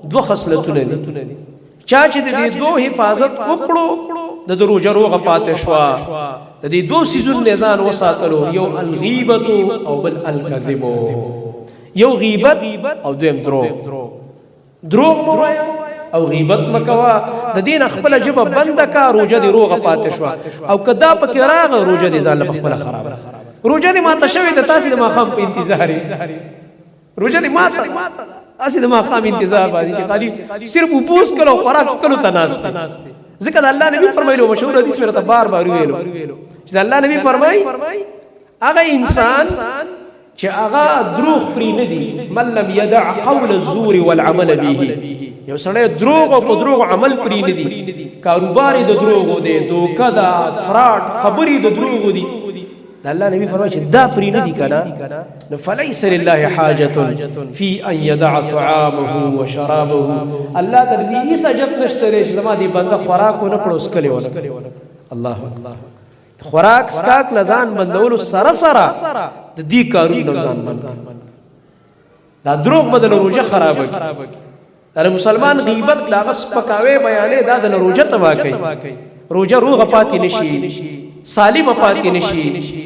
دوه خصلتونه دي. چا چې د دې دوه حفاظت وکړو، د روزه روغه پاتې شو. د دې دوه سيزونو نه ځان وساتلو، یو الغیبت او بل الکذب. یو غیبت او دویم دروغ. دروغ مو وایا او غیبت مکوا. د دین خپل ژبه بند کا، روزه دی روغه پاتې شو. او کدا پکې راغ، روزه دی ځان له خپل خراب، روزه دی ماته شوی د تاسو د ماخام په انتظار. روزه دی ماته، اسی د ماخام انتظار باندې چې خالی صرف وبوس کلو، خوراک کلو تناست. ځکه د الله نبی فرمایلو، مشهور حدیث میرته بار بار ویلو، چې د الله نبی فرمای، هغه انسان چې هغه دروغ پری نه دی، من لم يدع قول الزور والعمل به، یو سړی دروغ او په دروغ عمل پری نه دی، کاروبار د دروغ دی، دوکه دا فراډ، خبرې د دروغ دی، د الله نبی فرمایي چې دا پری نه دی کنه، نو فليس لله حاجه في ان يدع طعامه وشرابه. الله ته دې هیڅ حاجت نشته چې زما دی بنده خوراک نه کړو، سکلې ونه. الله اکبر! خوراک سکاک لزان بندولو سره سره د دې کارونو ځان بند. دا دروغ بدل روزه خراب کی. دا مسلمان غیبت، دا غس پکاوي بیانې، دا د روزه تبا کوي. روزه روغه پاتې نشي، سالم پاتې نشي.